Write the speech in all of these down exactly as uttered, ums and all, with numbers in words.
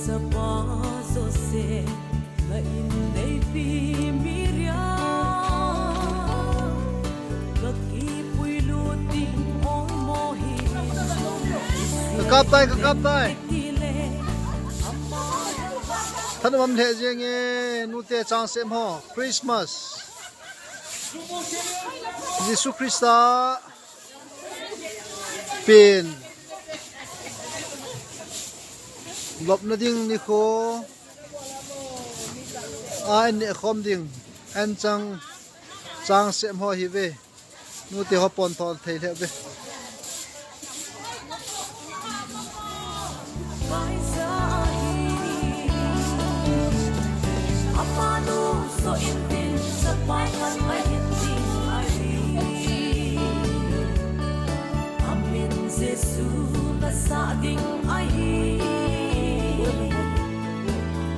Chapa Joseph, la inneipi Miriam, ka kipui lut ding ong mo hi. Ka kap tai, ka kap tai. Thanop um lheh jenge, nute chang sem ho, Christmas. Jesu Christa pen lopna ding nikho a an neh khom ding, an chang, chang sem ho hi ve. Nute ho pon thol thei lheh ve. Amin Jesu nasah ding ahi.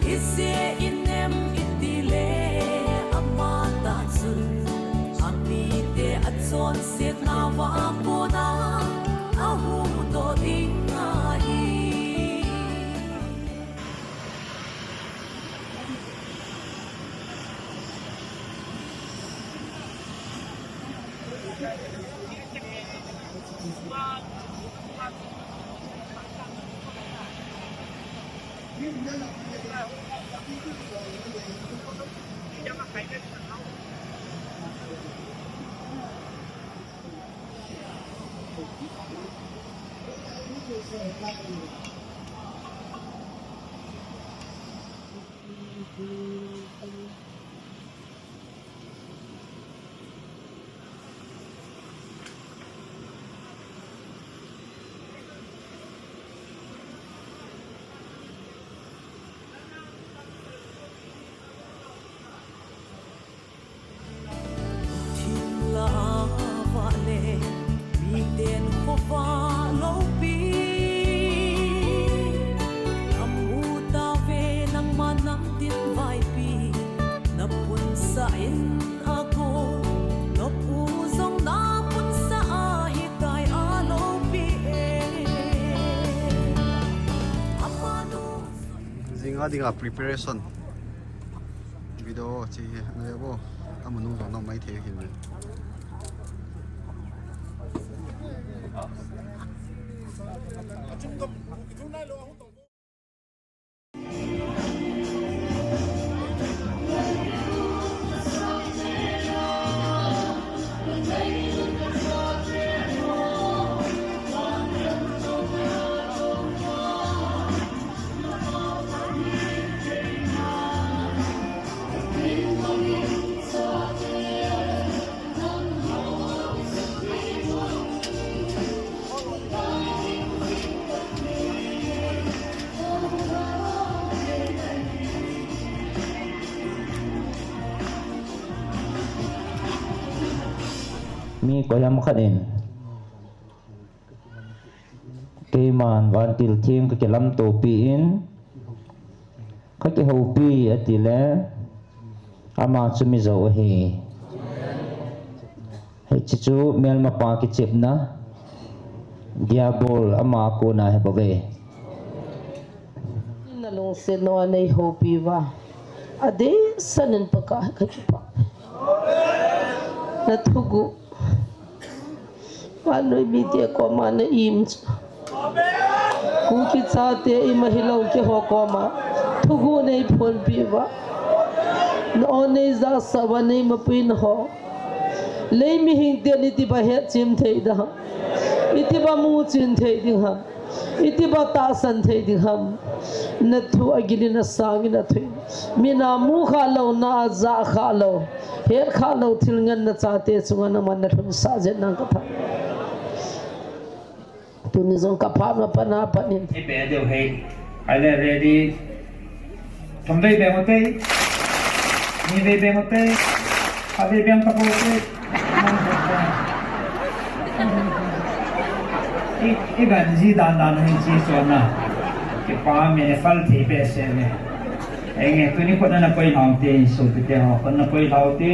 Ijeh inem itile ama tah chun amite achonsetna a kona ahuhdoh ding ahi. Thim la a vah le miten khovah loupi, amu tave nangma namtin vaipi, na punsah in ago, na pu jong na punsah ahitai a loupi e. Amanu Jing a dinga preparation video chi hi, nge bo, amu nung jong nong mai thei hin. Mi koiham khat in, keiman vantil theng kakilamtopi in, kakihoupi atile, ama chu mijou ahi. Hiche chu melmapa kichepna, Diabol ama kona hi bou ve. Nalungsetnau a neihoupi uva, adehset in Pakai kakipah. Nathuguh, vannoi mite koma na-im chu, Kuki chate ima hilou keiho koma thuguh neiphonpi uva, na-o neijahsah uva, neimapuina ho, lei mihing ten itiba hetchem thei ding ham, itiba muchen thei ding ham, itiba tahsan thei ding ham. Nathu agilin asangin athuin, mina mu khalou, na jah khalou, het khalou thil ngen nachate chunga nangman nalhunsah jeng nang katha. Tuni jong kaphat ma pana panin. Ibe deu hei. Ahile ready. Thum vei beng ute. Ni vei beng ute. Khat vei beng tapou te. I, iganji dan dan hin chi chonna. Kipa mi ne fal thei behseh ve. Enge, tuni khut na nakoi lhau te, insung pite ho khut nakoi lhau te.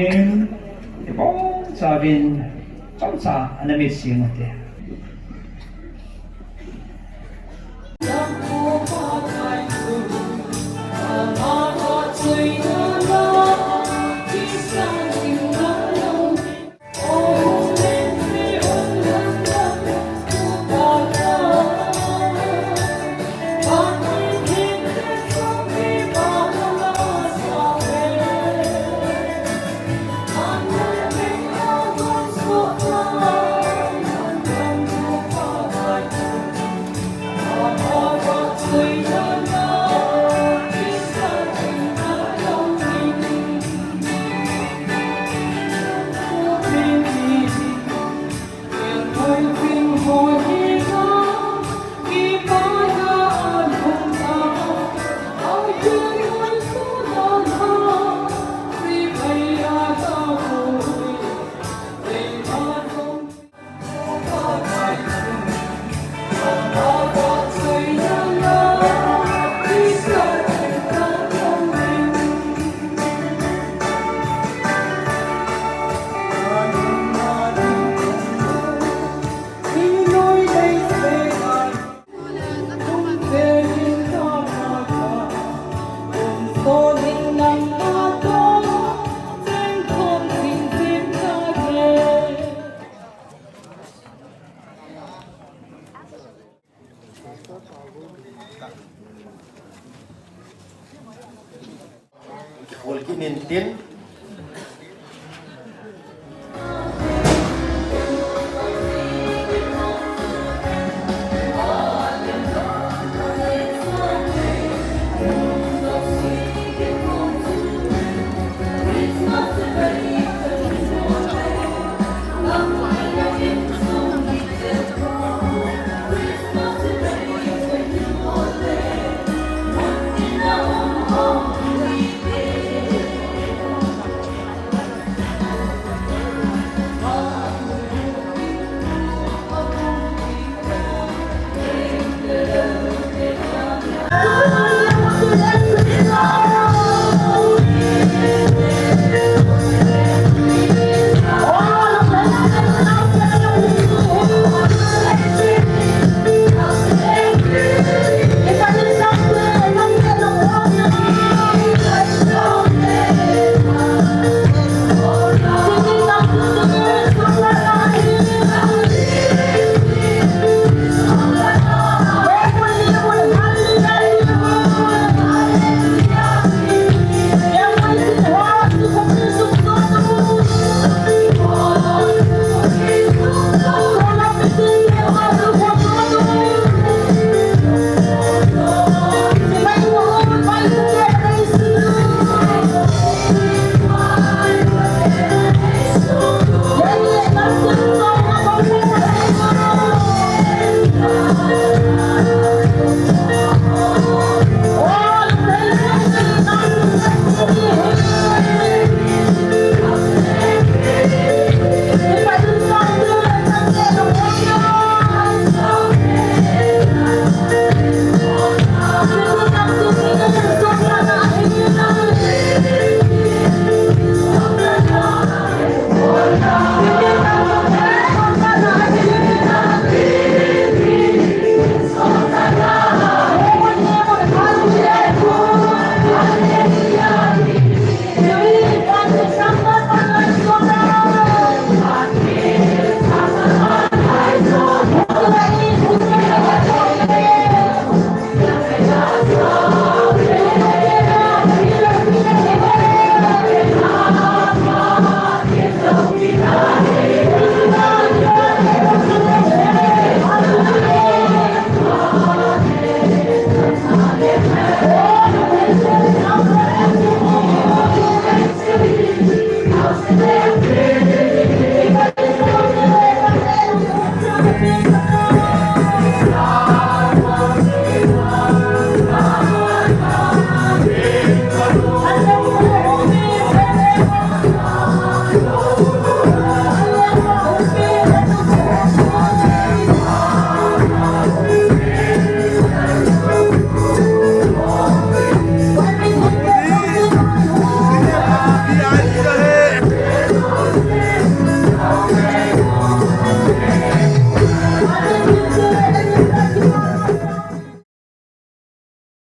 Ibonchauvin chomcha ana mit sing ute. Kikhol kit in tin.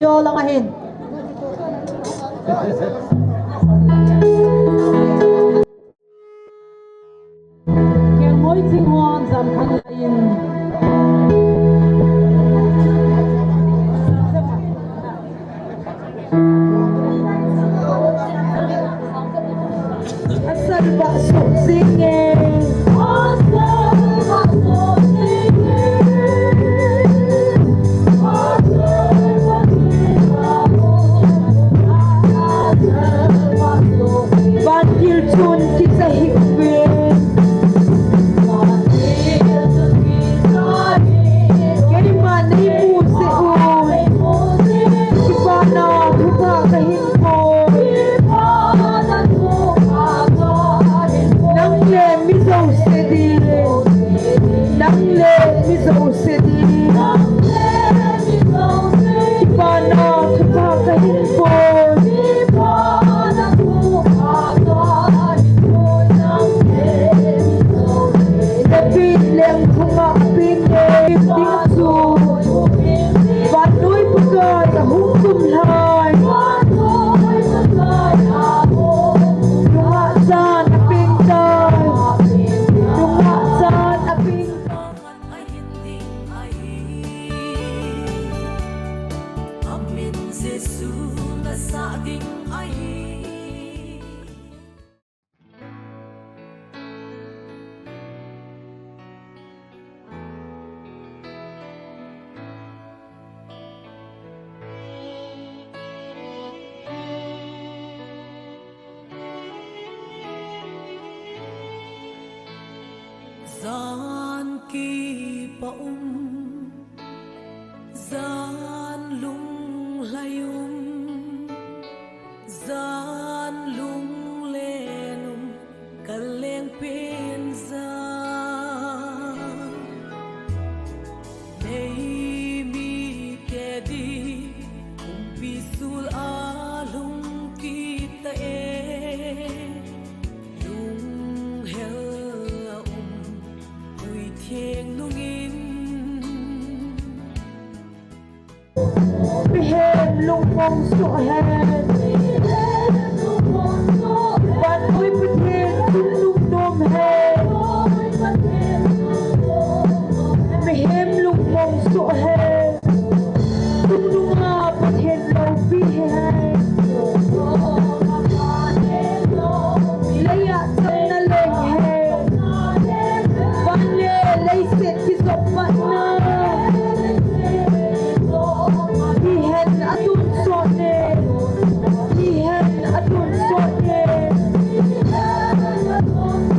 Yo lang ahin. Kelngoi Chingwon Zamkhanlai in. Asal ba su sing e. Van thil chun kicha hi uvin. Keima nei mu seh un. Kipana thupha kahin poi. Nang le mi jouse ding. Nang le mi jouse ding. Kipana thupha kahin poi. David leng thunga peng ding chu. Vannoi Pakai ahung tum lai. Nungah chan apeng tai. Nungah chan apeng tai. Ahin ding ahi. Jesu nasah ding ahi. Jan kipa um, jan lunglhai um, jan lunglen um, kaleng pen jan. Nei mite di kumpi sul a lhung kit ta e, lunghel a um, Puitheng nungin. Mihem lungmong soh hen. Vannoi Pathen chungnung nom hen. Mihem lungmong soh hen. Chungnunga Pathen loupi hen. Leiya chamna leng hen. Van le leiset kijop patna. Hihen atonsot ne. Hihen atonsot ne.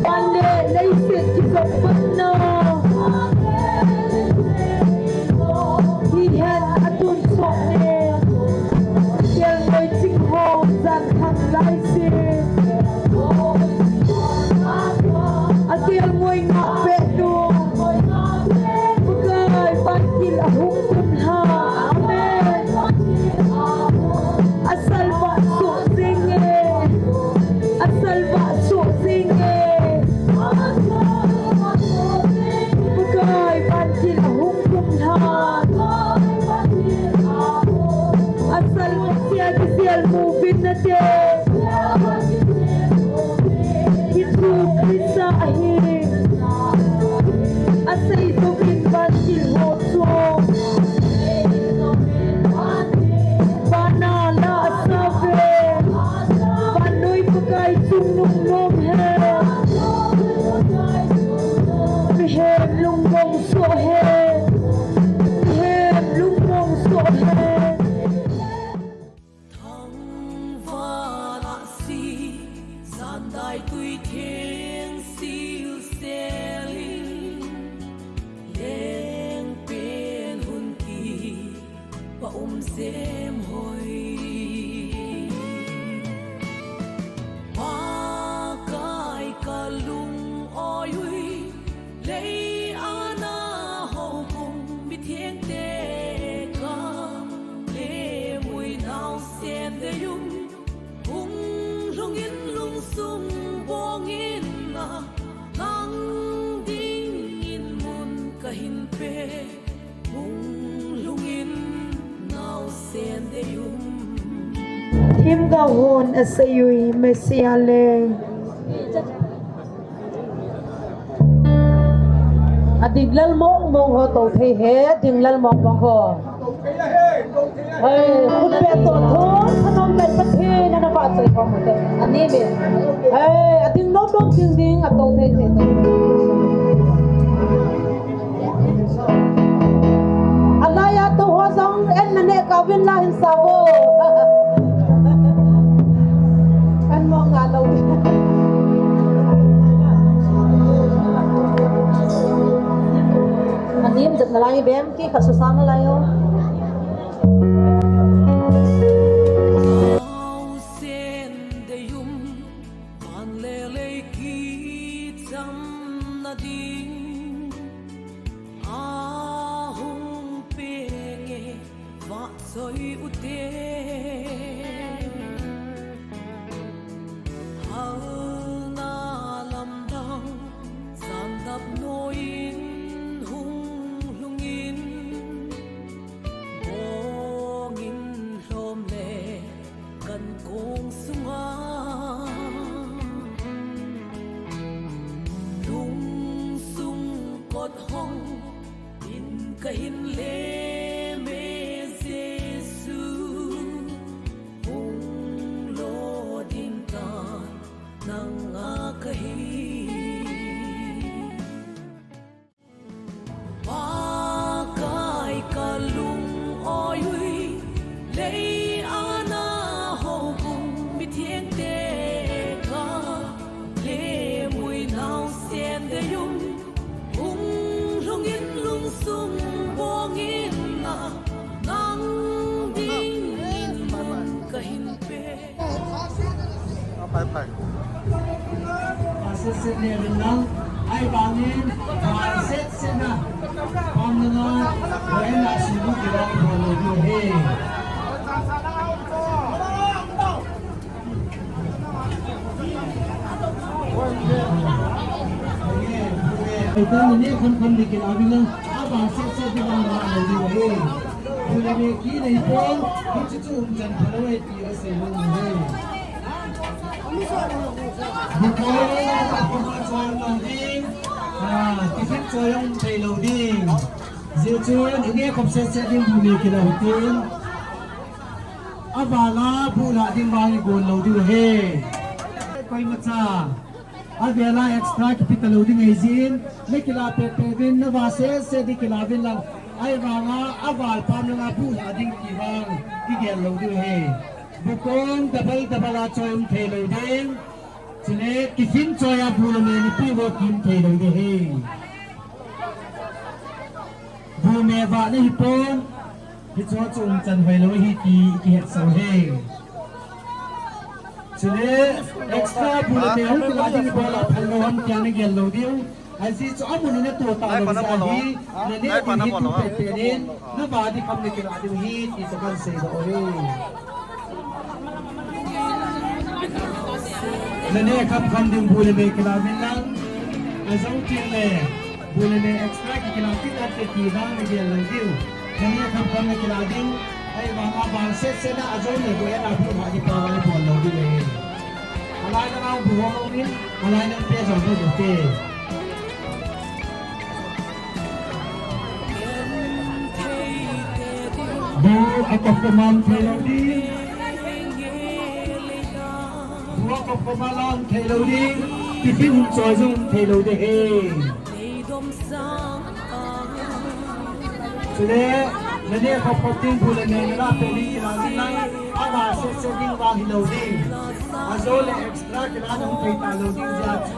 Van le leiset kijop patna. Hihen atonsot ne. Kelngoi ching ho jan thang lai se. Akelngoi ngah pet nu. Pakai vantil ahung kum lha. Amen. Asalvah soh jing e. Asalvah soh jing e. Pakai vantil ahung kum lha. Asalvah sia kisel mu vin nate. Hichu Krista ahi. Asei jouvin vantil ho chu. Vana la asa ve. Vannoi Pakai chungnung nom hen. Mihem lungmong soh hen. Mihem lungmong soh hen. Thangvah a si, Jandai Tuitheng silsel in, lengpen hun kipa um sem hoi. Pakai ka lung oi ui, lei a na ho kung mithengte ka lemui naosen dei um, hung lhungin lungsung bongin a lang dingin mun ka hin pe, hung lhungin naosen dei um. Themgao hon asei ui, Messiah le. Ading lel mong mong ho tou thei he, ading lel mong mong ho. Hei, khut beh toh thon, thanom le Pathen ana vahchoi khom u te. Ani be. Hei, ading nom nom ding ding, atou thei thei tou. Alai a tou ho jong en na neh kah uvin la hin sa vo. Kan mong nga lou. Anim jep nalai bem ki khat susa nalai o. Naosen dei um, van le lei kichamna ding ahung penge vahchoi u te. Halna lamdang jandap noiin hung lhungin, bongin lhom le kan kong sunga lungsung kot hong in ka hin lem e Jesu. Set set le rin lang. Ahivangin, ah, set set na. Pam na nga, wen na sibu kila ko lo ko he. Ita ni khon khon ni kila rin lang. Abang set set ni bang bang lo ko he. Bule me ki nei pon, ki chu chu um chan pha lo he. Tiffin choi jong thei lou ding. Jeh chun, i neh khop set set ding bu me kila u tin. Aval a bu la ding vang i gon lou ding u ahi. Koimacha. Avel a extra kipe talou ding ahi jeh in, na kila pet pet uvin, na va set set ding kila uvin lang, ahivang a, aval pam lang a bu la ding ti vang, kigel lou ding ahi. Bu kong double double a choi um thei lou ding, chule tiffin choi a bu le me ni pi vo kim thei lou ding ahi. Bu me va na hi pon, hichu chu um chan hoi lou hi ti kihet sah u ahi. Chule extra bu le me hung kila ding bol a phal lou ham tia na gel lou diu. Ajeh chu amun in na to ta lou jeh a hi, na neh ding hi tu pet pet in, na va ding kham na kila diu hi ti chu kan sei doh u ahi. Na neh kham kham ding bu le me kila uvin lang. Ajou tin le bu le me extra kikila kit a te ti vang na gel lou diu. Na neh kham kham na kila ding. Ahivang a vang set set na ajou le bu e na bu ma di pa va le bol lou diu le. Alai na nau bu ho lou min, alai na pe jong bu te. Bu a kop ko man thei lou ding. Bu a kop ko man lang thei lou ding. Tiffin hung choi jong thei lou ding ahi. Chule, na neh khop khop ding bu le me na la pe ding kila ding lang. Ava set set ding vang hi lou ding. Ajou le extra kila na hung thei ta lou ding jeh a chu.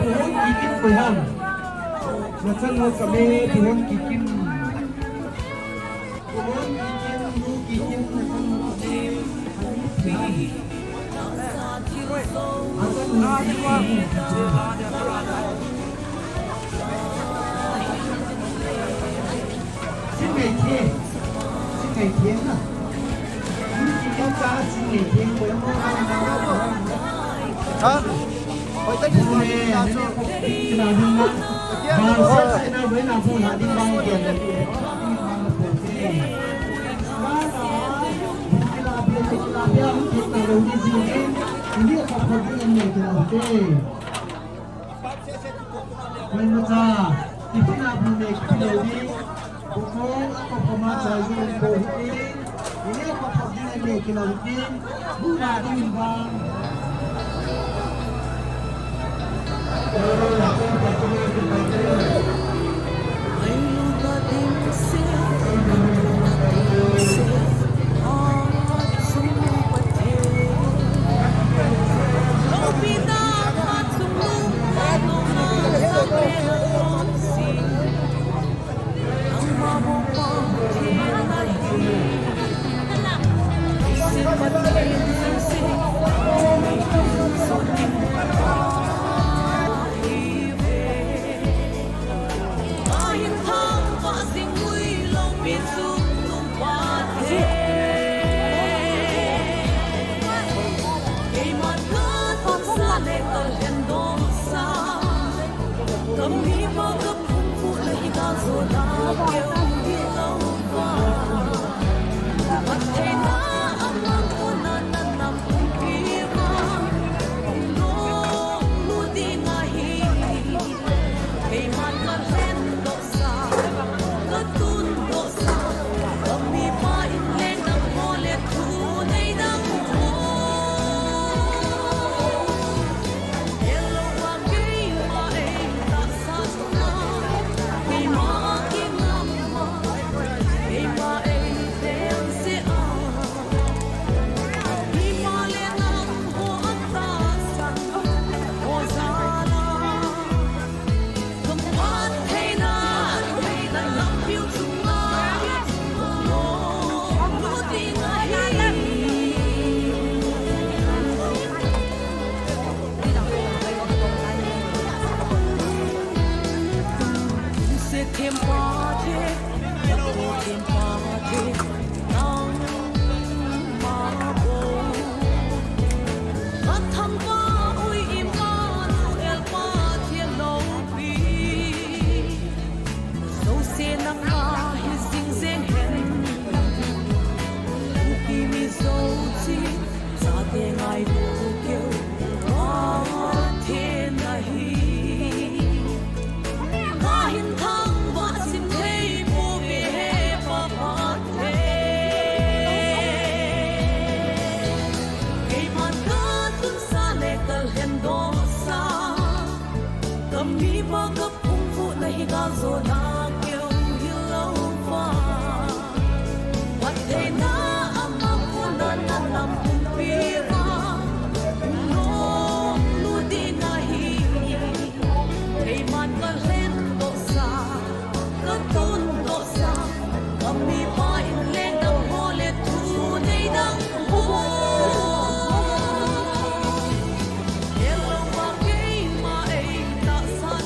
Tuhon kikim koi ham. Nachan lo kame tuhon kikim. Tuhon kikim, nu kikim, nachan lo kame. Nachan lo kame. Singai the. Singai the na. Ha? Hoi ta ni. Koimacha, tiffin a bu me kipe lou ding, bu kong a kop koma choi jong bol hih in, i neh khop khop ding a neh kila hih in, bu la ding in vang. Zona keu hilou va, pattheina ama kona na lam pumpi va, lunglut ding ahi. Keiman kalhen doh sa, katun doh sa, kamipa in lengdang ho le thunei dang ho. Hello, ma keima ei tahsan.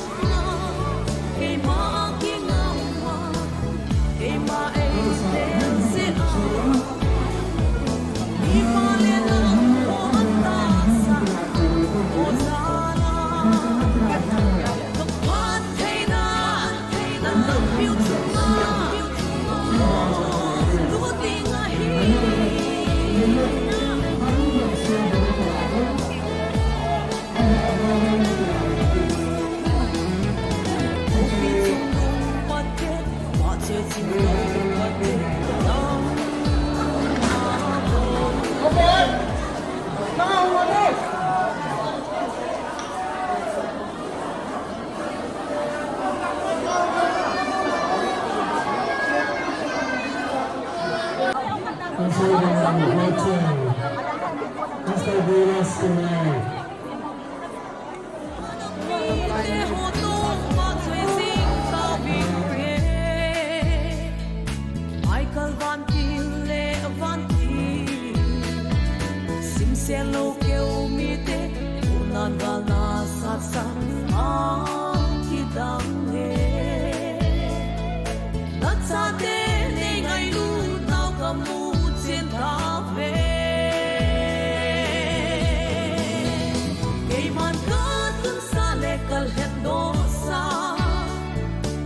Michael vantil le vantil, simsel lou keu mite, unan galna satsa a kidang e. Nachate nei ngailut nau kamu chin tave. Keiman katun sa le kalhen doh sa,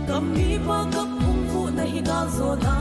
kamipa kaphungvuh na hi gal zona.